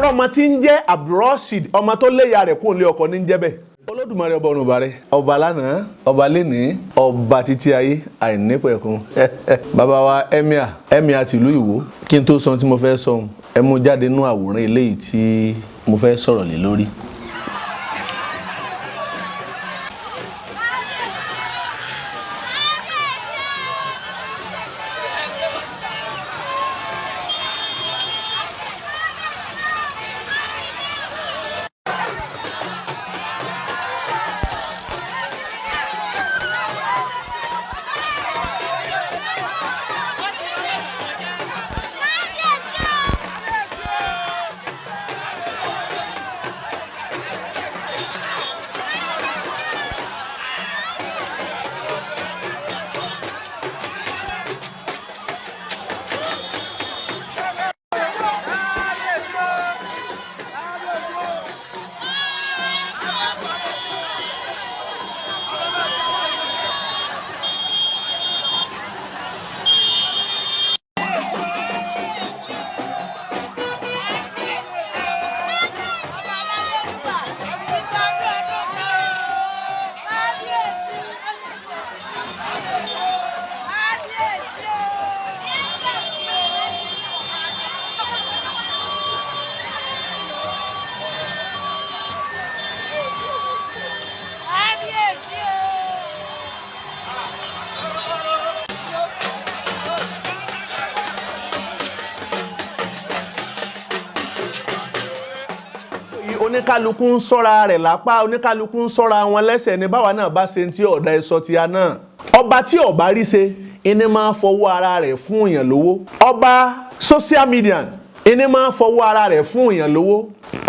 Ọmọ tí ń jẹ́ Abdulrasheed, ọmọ tó léya rẹ̀ kó lé ọkọ ní ń jẹ́ bẹ́ẹ̀. Olódùmarè ọba ọ̀run bàrẹ̀, ọba lánàá, ọba lénìí, ọba títí ayé àìnípẹ̀kun. Bàbá wa emir, emir tìlú Ìwó, kí n tó sọ ohun tí mo fẹ́ sọ ohun, ẹ mú jáde nú àwòrán eléyìí tí mo fẹ́ sọ̀rọ̀ lé lórí. Oníkálukú ń sọ́ra rẹ̀ lápá, oníkálukú ń sọ́ra wọn lẹ́sẹ̀ ní báwa náà bá ṣe ti ọ̀dà ẹ̀sọ́ ti a náà. Ọba tí ọba rí ṣe ẹni máa fọwọ́ ara rẹ̀ fún èèyàn lówó. Ọba social media ẹni máa fọwọ́ ara rẹ̀ fún èèyàn lówó.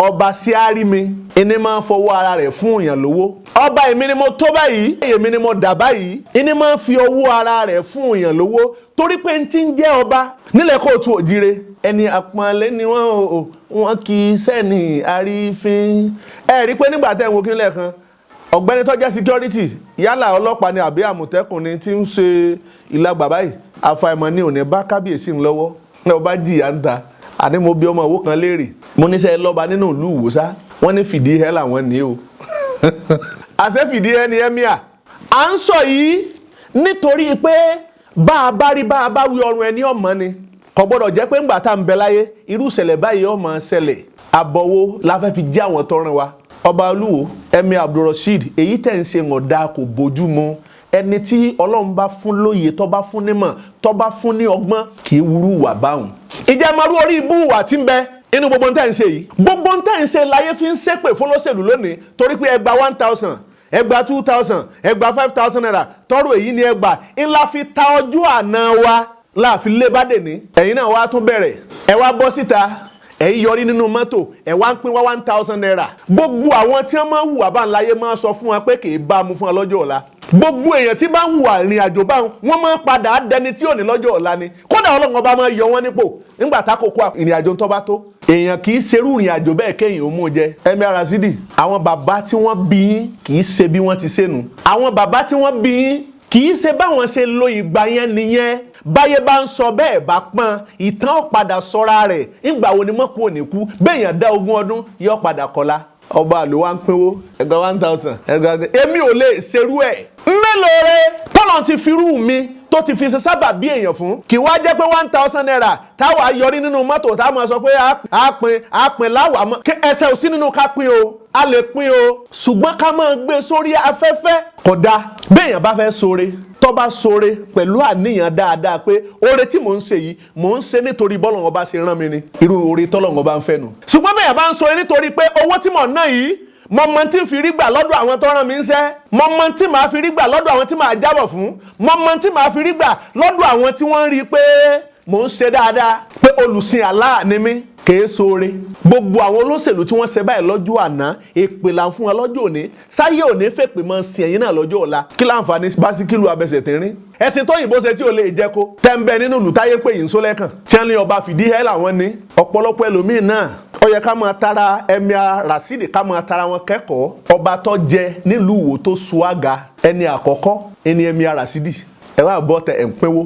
Ọba síárìmí ẹni máa fọwọ́ ara rẹ̀ fún èèyàn lówó. Ọba èmi ni mo tó báyìí, èmi ni mo dà báyìí, ẹni máa fi ọwọ́ ara rẹ̀ fún èèyàn lówó, torí pé n ti ń jẹ́ ọba nílẹ̀ kóòtù òjire ẹni àpọ́nlé ni wọ́n o, wọ́n kì í sẹ́ni àrífín. Ẹ rí i pé nígbà tẹ́ ń wo kílẹ̀ kan, ọ̀gbẹ́ni tó jẹ́ security, yálà ọlọ́pàá ni àbí àmọ̀tẹ́kùn ni, tí ń ṣe ìlàgbà báyìí, àfàìmọ̀ ni ò ní bá kábíyèsí ń lọ́wọ́ ọba jìyà ń ta. Àní mo bí ọmọ òwò kan léèrè, mo níṣẹ́ lọ́ba nínú ìlú Ìwòsá, wọ́n ní fìdí ẹ làwọn ní o. Àṣẹ fìdí ẹ ni emir à ń sọ yìí, nítorí pé bá a bá rí bá a bá wí ọrùn ẹni ọmọ ni kò gbọ́dọ̀ jẹ́ pé ńgbà tá à ń bẹ láyé irú ìṣẹ̀lẹ̀ báyìí ó máa ṣẹlẹ̀. Àbọ̀wò la fẹ́ fi jẹ́ àwọn tọrin wa. Ọba Olúwo Emir Abdulrasheed, èyí tẹ̀ ń ṣe ọ̀dà kò bójú mu. Ẹni tí Ọlọ́run bá fún lóye, tó bá fún nímọ̀, tó bá fún ní ọgbọ́n, kì í wúrú wà báwọn. Ìjẹ́ máa rú orí ibú wà tí ń bẹ inú gbogbo ntẹ́ ń ṣe yìí. Gbogbo ntẹ́ ń ṣe láyé fi ń ṣépè fọlọ́sẹ̀lú lónìí, torí pé ẹ gba 1,000, ẹ gba 2,000, ẹ gba 5,000 naira tọrọ èyí ni ẹ gbà ńlá fi ta ọjọ́ àná wa láàfin lé bá dè ní. Ẹ̀yin náà wá tún bẹ̀rẹ̀, ẹ wá bọ́ síta, ẹ̀ ń yọrí nínú mọ́tò, ẹ̀ wá ń pín wá 1,000 naira. Gbogbo àwọn tí wọ́n máa ń hùwà bá ń láyé máa sọ fún wọn pé kì í bá mu fún wọn lọ́jọ́ ọ̀la. Gbogbo èèyàn tí bá ń hùwà ìrìn àjò báwọn, wọ́n máa ń padà dẹni tí ò ní lọ́jọ́ ọ̀la ni. Kódà Ọlọ́run ọba máa yọ wọ́n nípò nígbà tákòókò ìrìn àjò tó bá tó. Èèyàn kì í ṣerú ìrìn àjò bẹ́ẹ̀ kéèyàn ó mú jẹ. Emir Rasidi, àwọn bàbá tí wọ́n bí yín kì í ṣe bí wọ́n ti ṣe nu. Àwọn bàbá tí wọ́n bí yín kì í ṣe báwọn ṣe lo ìgbà yẹn nìyẹn. Báyé bá ń sọ bẹ́ẹ̀ bá pọ́n ìtàn padà sọ́ra rẹ̀. Ńgbà wo ni mọ́kù ò ní kú? Béèyàn dá 20 ọdún yọ padà kọ́lá. Ọba àlò wa ń pínwó ẹgbẹ́ 1,000 ẹgbẹ́. Èmi ò lè ṣerú ẹ̀. Mélòó rẹ tọ́lọ̀ ti firú mi tó ti fi ṣe sábà bí èèyàn fún, kì wá jẹ́ pé 1,000 naira táwa yọrí nínú mọ́tò táwọn máa sọ pé a pín, a pín láwàá mọ́. Ẹsẹ̀ ò sí nínú ká pín o, a lè pín o, ṣùgbọ́n ká máa gbé sórí afẹ́fẹ́ kò dáa. Béèyàn bá fẹ́ ṣoore, tó bá ṣoore pẹ̀lú àníyàn dáadáa pé oore tí mò ń ṣe yìí, mò ń ṣe nítorí bọ́lọ́run bá ṣe rán mi ni, irú oore tọ́lọ́run bá ń fẹ́ nu. Ṣùgbọ́n béèyàn bá ń ṣoore nítorí pé owó tí mò ń ná yìí, mo mọ tí ń fi rí gbà lọ́dọ̀ àwọn tó rán mi ń ṣẹ́, mo mọ tí màá fi rí gbà lọ́dọ̀ àwọn tí màá jábọ̀ fún, mo mọ tí màá fi rí gbà lọ́dọ̀ àwọn tí wọ́n ń rí i pé mò ń ṣe dáadáa, pé olùsìn Allah ni mí, kèé sóore. Gbogbo àwọn olóṣèlú tí wọ́n ṣe báyìí lọ́jọ́ àná, èpè là ń fún wọn lọ́jọ́ òní. Sáyé òní fèpè mọ́ sí ẹ̀yìn náà lọ́jọ́ ọ̀la. Kí láǹfààní básíkìlù abẹsẹ̀ tínrín ẹ̀sìn tó yìnbó ṣe tí ò lè jẹ́ kó tẹ́ńbẹ́ nínú ìlú táyé pé yìí ń sólẹ́kàn tí wọ́n ní ọba fìdí ẹ́ làwọn ní. Ọ̀pọ̀lọpọ̀ ẹlòmíín náà ó yẹ ká máa tara Emir Rasidi, ká máa tara wọn kẹ́kọ̀ọ́. Ọba tó jẹ nílùú Ìwó tó suaga ẹni àkọ́kọ́ ẹni Emir Rasidi, ẹ wá bọ́ tẹ ẹ̀ ń pínwó.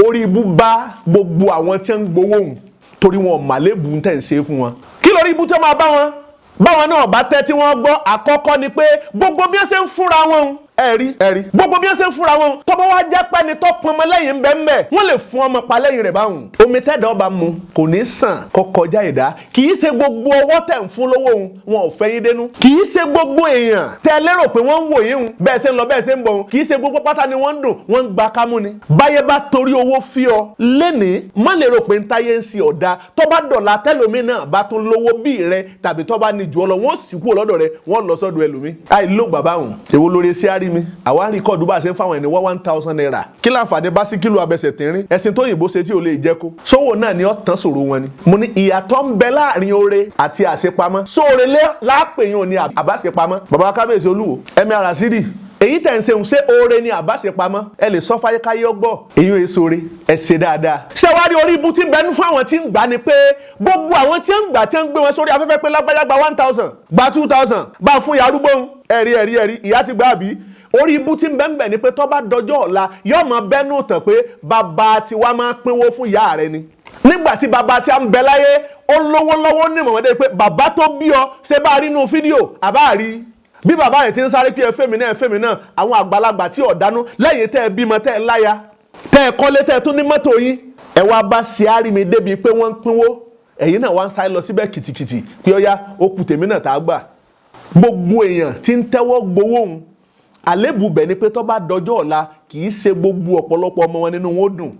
Orí ibú bá gbogbo àwọn tí ń gbowó òun. Torí wọn màlébù ń tẹ̀ ń ṣe fún wọn. Kí lórí ibú tó máa bá wọn báwọn náà bá tẹ́ tí wọ́n gbọ́? Àkọ́kọ́ ni pé gbogbo bí wọ́n ṣe ń fúnra wọn, ẹ̀rí ẹ̀rí, gbogbo bí wọ́n ṣe ń fúnra wọn, tọ́bọ̀ wá jẹ́ pẹ́ni tó pọnmọ lẹ́yìn ń bẹ́ ń bẹ́, wọ́n lè fún ọmọ pa lẹ́yìn rẹ̀ báwọn. Omi tẹ́dọ̀ ọba mu kò ní sàn kó kọjá ìdá. Kì í ṣe gbogbo ọwọ́ tẹ̀ ń fún lówó òun wọn ò fẹ́ yín dénú. Kì í ṣe gbogbo èèyàn tẹ́ lérò pé wọ́n ń wò yín hun bẹ́ẹ̀ ṣe ń lọ, bẹ́ẹ̀ ṣe ń bọ̀ hun, kì í ṣe gbogbo pátá ni wọ́n ń dùn. Wọ́n ń gba kámú ni. Báyé bá torí owó fi ọ lénìí, má lérò pé ń táyé ń ṣe ọ̀dà. Tó bá dọ̀la, tẹ́lómi náà bá tún lówó bí rẹ tàbí tó bá ní jù ọ lọ, wọ́n sì kúrò lọ́dọ̀ rẹ, wọ́n lọ sọ́dọ̀ ẹlòmí. Àìlógbà báwọn èwo lórí sí àrí mi. Àwa ń record bá a ṣe ń fáwọn ẹni wá ₦1,000. Kí láǹfààní bá sí kílò abẹsẹ̀ tínrín ẹ̀sìn tó yìnbó ṣe tí ò lè jẹ́ kó sówó náà ni ó tán sòro wọn ni. Mo ní ìyàtọ̀ ń bẹ láàrin oore àti àṣepamọ́. Sóore lápèyàn ni àbáṣepamọ́. Bàbá kábíyèsí olúwo, ẹ̀mí Arasidi, èyí tẹ̀ ń ṣe ń ṣe oore ni àbáṣepamọ́? Ẹ lè sọ fáyékáyé ọgbọ́ èyí ò èso re. Ẹ ṣe dáadáa. Ṣé wàá rí orí ibu tí ń bẹnu fún àwọn tí ń gbà ni pé gbogbo àwọn tí ń gbà, tí ń gbé wọn sórí afẹ́fẹ́ pé lágbájá gba 1,000, gba 2,000, bá a fún ìyá arúgbó ń ẹ̀rí ẹ̀rí ẹ̀rí, ìyá ti gbà àbí. Orí ibu tí ń bẹ́ẹ̀ ni pé tó bá dọjọ́ ọ̀la, yóò máa bẹ́nu tàn pé bàbá tiwa máa pínwó fún ìyá rẹ ni nígbà tí bàbá tí a ń bẹ láyé, ó lówó lọ́wọ́ ní mọ̀mọ́dé pé bàbá tó bí ọ ṣe bá rí inú fídíò àbá rí bí bàbá rẹ̀ ti ń sáré pé ẹ fẹ́mi náà, ẹ fẹ́mi náà. Àwọn àgbàlagbà tí ọ̀dánú lẹ́yìn tẹ́ ẹ bímọ, tẹ́ ẹ láya, tẹ́ ẹ kọ́lé, tẹ́ ẹ tún ní mọ́tò yín, ẹ wá bá ṣe àárí mi débi pé wọ́n ń pínwó, ẹ̀yin náà wá ń sáré lọ síbẹ̀ kìtìkìtì pé ọ̀yá ó kù tèmi náà tá a gbà. Gbogbo èèyàn tí ń tẹ́wọ́ gbowó òun, àlébù bẹ̀ ni pé tó bá dọjọ́ ọ̀la, kì í ṣe gbogbo ọ̀pọ̀lọpọ̀ ọmọ wọn nínú wọn ó dùn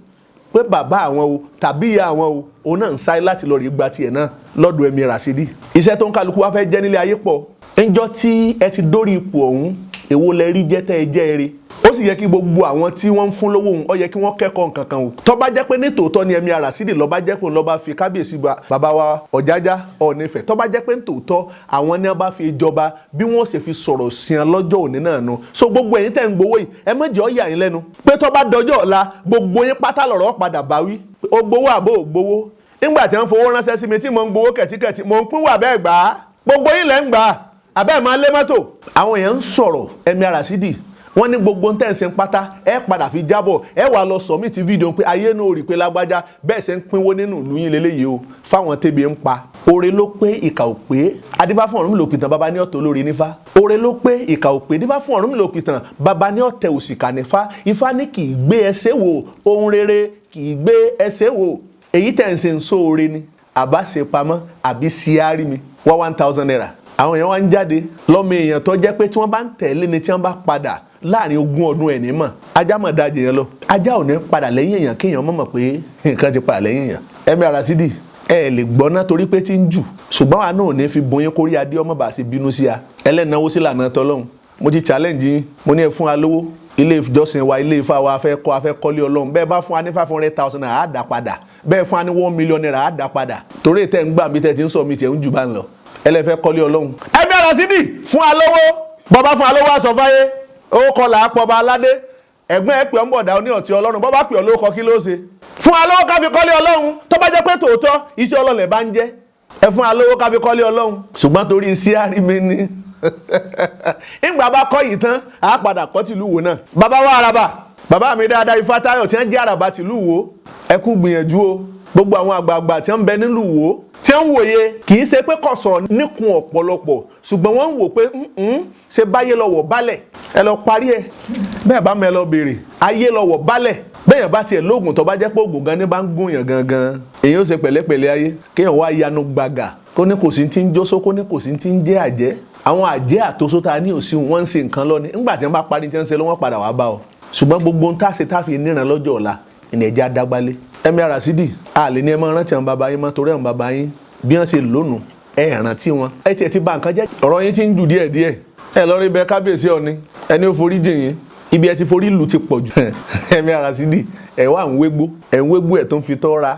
pé bàbá àwọn o tàbí ìyá àwọn o, òun náà ń sáré láti lọ rí gba tiẹ̀ náà lọ́dọ̀ ẹ̀mí Rasidi. Iṣẹ́ tó ń kálukú wá fẹ́ jẹ́ nílé ayé pọ̀. Ńjọ́ tí ẹ ti dórí ipò ọ̀hún, èwo lẹ rí jẹ́ tẹ́ ẹ jẹ́ eré? Ó sì yẹ kí gbogbo àwọn tí wọ́n ń fún lówó òun, ó yẹ kí wọ́n kẹ́kọ̀ọ́ nǹkan kan o. Tó bá jẹ́ pé ní tòótọ́ ni ẹ̀mí Rasidi ló bá jẹ́ pé òun ló bá fi kábíyèsí bàbá wa Ọ̀jájá Ọ̀ọ́nìfẹ̀, tó bá jẹ́ pé ní tòótọ́ àwọn ní wọ́n bá fi jọba, bí wọ́n ṣe fi sọ̀rọ̀ sí wọn lọ́jọ́ òní náà nu. So gbogbo ẹ̀yin tẹ́ ń gbowó yìí, ẹ má jẹ́ ó yà yín lẹ́nu pé tó bá dọjọ́ ọ̀la, gbogbo yín pátá lọ̀rọ̀ padà bá wí. Ó gbowó àbó ò gbowó? Nígbà tí wọ́n fowó ránṣẹ́ sí mi tí mò ń gbowó kẹ̀tíkẹ̀tí, mò ń pín wà bẹ́ẹ̀ gbà á. Gbogbo yín lẹ́ ń gbà á, àbẹ́ẹ̀ máa lé mọ́tò. Àwọn èèyàn ń sọ̀rọ̀ ẹ̀mí Rasidi, wọ́n ní gbogbo tẹ́ ń ṣe ń pátá, ẹ padà fi jábọ̀. Ẹ wà lọ submit fídíò pé ayé náà rí i pé lágbájá bẹ́ẹ̀ ṣe ń pínwó nínú ìlú yín lélẹ́yìí o fáwọn tẹ́bi ń pa. Oore ló pé, ìkà ò pé. Adífá fún Ọ̀rúnmìlà òpìtàn, bàbá ní ọ̀tọ̀ olórí nífá. Oore ló pé, ìkà ò pé. Adífá fún Ọ̀rúnmìlà òpìtàn, bàbá ní ọ̀tẹ̀ òsìkà nífá. Ifá ní kì í gbé ẹsẹ̀ wò, ohun rere kì í gbé ẹsẹ̀ wò. Èyí tẹ̀ ń ṣe ń sóore ni àbá ṣe pamọ́ àbí síárì mi wá ₦1,000. Àwọn èèyàn wá ń jáde lọ́mọ èèyàn tó jẹ́ pé tí wọ́n bá ń tẹ̀lé ni, tí wọ́n bá padà láàrin 20 ọdún ẹ̀ ní mọ̀. Ajá mọ̀ dájẹ́ yẹn lọ, ajá ò ní padà lẹ́yìn èèyàn kéèyàn mọ̀ mọ̀ pé nǹkan ti padà lẹ́yìn èèyàn. Ẹ̀mí Rasidi, ẹ lè gbọ́ ná torí pé tí ń jù, ṣùgbọ́n àwa náà ò ní fi bóyin kórí adé ọmọ bá ṣe bínú sí a. Ẹlẹ́náwó sí lànà tọ́lọ́hún. Mo ti challenge yín, mo ní ẹ fún wa lówó, ilé ìjọsìn wa, ilé Ifá wa fẹ́ kọ́, a fẹ́ kọ́lé Ọlọ́run. Bẹ́ẹ̀ bá fún wa ní ₦500,000, á dá padà. Bẹ́ẹ̀ fún wa ní ₦1 million, á dá padà, torí tẹ́ ń gbà mí, tẹ́ ti ń sọ mi, tẹ́ ń jù bá ń lọ. Ẹlẹ́fẹ́ kọ́lé Ọlọ́run. Ẹ̀mí Rasidi, fún wa lówó. Bọ́bá fún wa lówó, aṣọ fáyé ó kọ́ là á pọ̀ bá aládé. Ẹ̀gbọ́n ẹ̀ pè ọ́ ń bọ̀dá oní ọ̀tí Ọlọ́run. Bọ́bá pè ọ́ lóko, kí ló ṣe? Fún wa lówó ká fi kọ́lé Ọlọ́run. Tó bá jẹ́ pé tòótọ́ iṣẹ́ Ọlọ́run ẹ̀ bá ń jẹ́, ẹ fún wa lówó ká fi kọ́lé Ọlọ́run. Ṣùgbọ́n torí iṣẹ́ àrími ni, ìgbà bá kọ́ yìí tán, á padà kọ́ tìlú Ìwó náà. Bàbá wa àràbà, bàbá mi dáadáa, Ifátáyọ̀ tí wọ́n jẹ́ àràbà tìlú Ìwó, ẹ kú gbìyànjú o. Gbogbo àwọn àgbààgbà tí wọ́n ń bẹ nílùú Ìwó tí wọ́n ń wòye, kì í ṣe pé kò sọ̀rọ̀ níkun ọ̀pọ̀lọpọ̀, ṣùgbọ́n wọ́n ń wò pé ṣe báyé lọ́wọ́ balẹ̀, ẹ lọ parí ẹ bẹ́ẹ̀ bá mẹ́ lọ béèrè ayé lọ́wọ́ balẹ̀. Bẹ́ẹ̀ bá tiẹ̀ lóògùn, tó bá jẹ́ pé oògùn gan ní bá ń gún yàn gangan, èyí ó ṣe pẹ̀lẹ́pẹ̀lẹ́ ayé. Kéèyàn wá yanu gbàgà kó ní kò sí ti ń jósó, kó ní kò sí ti ń jẹ́ àjẹ́. Àwọn àjẹ́ àtòsó ta ní òsì, wọ́n ń ṣe nǹkan lọ́ni. Ńgbà tí wọ́n bá parí tí wọ́n ń ṣe ló, wọ́n padà wá bá ọ. Ṣùgbọ́n gbogbo ohun tá a ṣe tá a fi níran lọ́jọ́ ọ̀la ìní ẹ̀jẹ̀ adágbálé. Ẹ̀mí Rasidi, a lè ní ẹ máa rántí àwọn bàbá yín mọ́, torí àwọn bàbá yín bí wọ́n ṣe lónìí, ẹ rántí wọn. Ẹ tiẹ̀ ti bà nǹkan jẹ́, ọ̀rọ̀ yín ti ń jù díẹ̀díẹ̀. Ẹ lọ rí bẹ kábíyèsí Ọ̀ni, ẹni ó forí jìn yín. Ibi ẹ ti forí lù ti pọ̀ jù. Ẹ̀mí Rasidi, ẹ wà ń wégbó, ẹ ń wégbó, ẹ tó ń fi tọ́ ra.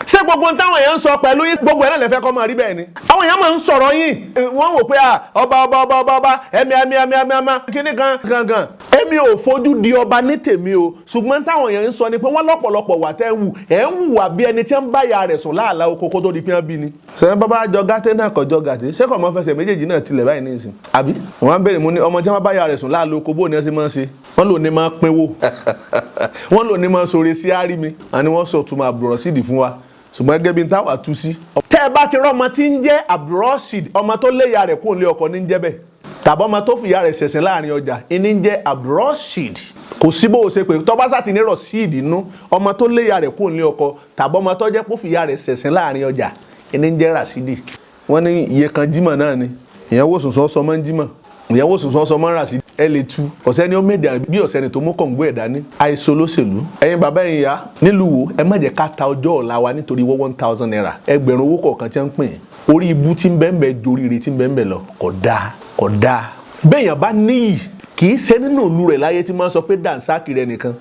Ṣé gbogbo táwọn èèyàn ń sọ pẹ̀lú yín, gbogbo ẹ̀ náà lè fẹ́ kọ́ máa rí bẹ́ẹ̀ ni? Àwọn èèyàn máa ń sọ̀rọ̀ yín, wọ́n wò pé ọba ọba ọba ọba ọba ẹ̀mí ẹ̀mí ẹ̀mí ẹ̀mí ẹ̀mí kíní kan gangan. Èmi ò fojú di ọba ní tèmi o, ṣùgbọ́n táwọn èèyàn ń sọ ni pé wọ́n lọ́pọ̀lọpọ̀ wà tẹ́ ń wù, ẹ̀ ń hùwà bí ẹni tí ń bá ìyá rẹ̀ sùn láàlá oko kó tó di pé wọ́n bí ni. Sẹ́yìn bàbá jọ gàtẹ́ náà kọjọ gàtẹ́, ṣé kò mọ́ fẹsẹ̀ méjèèjì náà tilẹ̀ báyìí nísìn? Àbí wọ́n á béèrè, mo ní ọmọ tí wọ́n bá ìyá rẹ̀ sùn láàlá oko, bó ni wọ́n ṣe máa ń ṣe? Wọ́n lò ní máa pínwó, wọ́n lò ní máa sọ̀rọ̀ sí àárí mi, àní wọ́n sọ túmọ̀ àbùrọ̀ sídìí fún wa. Ṣùgbọ́n gẹ́gẹ́ bí n táwà tú sí, tẹ́ ẹ bá ti rọ́mọ tí ń jẹ́ Abdulrasheed, ọmọ tó léya rẹ̀ kúrò nílé ọkọ ní ń jẹ́ bẹ́ẹ̀, tàbí ọmọ tó fìyà rẹ̀ ṣẹ̀sìn láàrin ọjà ní ń jẹ́ Abdulrasheed. Kò sí bó o ṣe pé tọ́ba sá ti ní Rasheed inú, ọmọ tó léya rẹ̀ kúrò nílé ọkọ tàbí ọmọ tó jẹ́ kó fìyà rẹ̀ ṣẹ̀sìn láàrin ọjà ní ń jẹ́ Rasheed. Wọ́n ní iye kan Jímọ̀ náà ni ìyẹn wò sùn sọ́ mọ́ ń Jímọ̀, ìyẹn wò sùn sọ́ mọ́ ń Rasheed. Ẹ lè tu ọ̀sẹ́ni ó méde bí ọ̀sẹ́ni tó mú kọ̀ǹgbó ẹ̀ dání. Àìsàn olóṣèlú, ẹ̀yin bàbá, ẹ̀yin ìyá nílùú wo, ẹ má jẹ́ ká ta ọjọ́ ọ̀la wa nítorí wọ́n ₦1,000, ẹgbẹ̀rún owó kọ̀ọ̀kan tí wọ́n ń pè é. Orí ibu tí ń bẹ́ẹ̀ bẹ́ẹ̀ ju oríire tí ń bẹ́ẹ̀ bẹ́ẹ̀ lọ. Kò dáa, kò dáa. Bẹ́ẹ̀yàn bá níyì, kì í ṣe nínú ìlú rẹ̀ láyé tí máa ń sọ pé dànsákì rẹ̀ nìkan.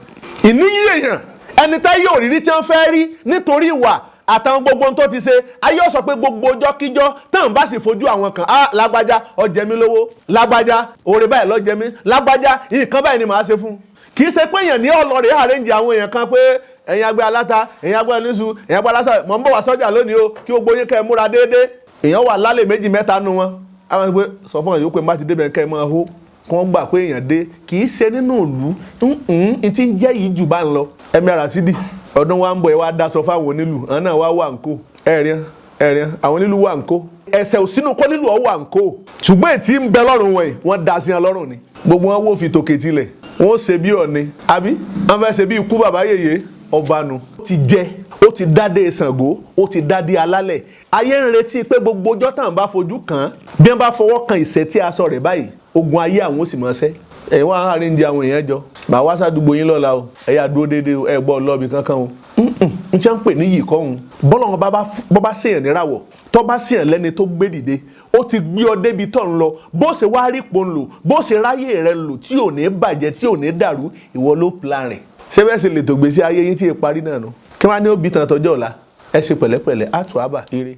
Ìníyì èèyàn, ẹni tá yóò rírí tí wọ́n fẹ́ rí nítorí ìwà àtàwọn gbogbo ohun tó ti ṣe, ayé ó sọ pé gbogbo ọjọ́ kíjọ́ táwọn bá sì fojú àwọn kan, á lágbájá, ó jẹ mí lówó, lágbájá, oore báyìí ló jẹ mí, lágbájá, nǹkan báyìí ni màá ṣe fún un. Kì í ṣe pé èèyàn ní ọlọ́rẹ̀ arrange àwọn èèyàn kan pé ẹ̀yin agbẹ́ aláta, ẹ̀yin agbẹ́ oníṣu, ẹ̀yin agbẹ́ alásà, mọ̀ ń bọ̀ wá sọ́jà lónìí o, kí gbogbo yín kẹ́ ẹ múra déédéé. Èèyàn wà lálẹ́ méjì mẹ́ta nu wọn, àwọn ẹgbẹ́ sọ fún àwọn yòókù ẹ̀ má ti débẹ̀ kẹ́ ẹ máa hó kí wọ́n gbà pé èèyàn dé. Kì í ṣe nínú ìlú n tí ń jẹ́ yìí jù bá ń lọ. Ẹ̀mí Rasidi, ọdún wa ń bọ̀, ẹ wá daṣọ fáwọn onílù, àwọn náà wá wà ń kó ẹ̀rín ẹ̀rín, àwọn onílù wà ń kó. Ẹsẹ̀ ò sínú kó nílù ọ̀ wà ń kó, ṣùgbọ́n ètí ń bẹ lọ́rùn wọn yìí, wọ́n da sí wọn lọ́rùn ni. Gbogbo wọn wò fi tòkè tilẹ̀, wọ́n ṣe bí ọ̀ni àbí wọ́n fẹ́ ṣe bí ikú bàbá yèyé ọba nu. Ó ti jẹ, ó ti dádé Ṣàngó, ó ti dádé alálẹ̀. Ayé ń retí pé gbogbo ọjọ́ tàn bá fojú kàn án, bí wọ́n bá fọwọ́ kan ìṣẹ́ tí aṣọ rẹ̀ báyìí, ogun ayé àwọn ó sì mọ̀ ṣẹ́. Ẹ̀yin wá arrange àwọn èèyàn jọ, màá wá sádùúgbò yín lọ́la o, ẹ yá dúró déédéé o, ẹ gbọ́ lọ́ọ̀bì kankan o. N tí wọ́n ń pè ní yìí kọ́ òun bọ́lá wọn bọ́ bá ṣèyàn níràwọ̀, tó bá ṣèyàn lẹ́ni tó gbé dìde, ó ti gbé ọ débi tó ń lọ. Bó ṣe wá rí pò ń lò, bó ṣe ráyè rẹ lò tí ò ní bàjẹ́, tí ò ní dàrú, ìwọ ló plan rẹ̀. Ṣé bẹ́ẹ̀ sì lè tó gbèsè ayé yín tí ì parí náà nù? Kí wọ́n á ní ó bí tàn tọjọ́ ọ̀la? Ẹ ṣe pẹ̀lẹ́pẹ̀lẹ́, á tù á bà ire.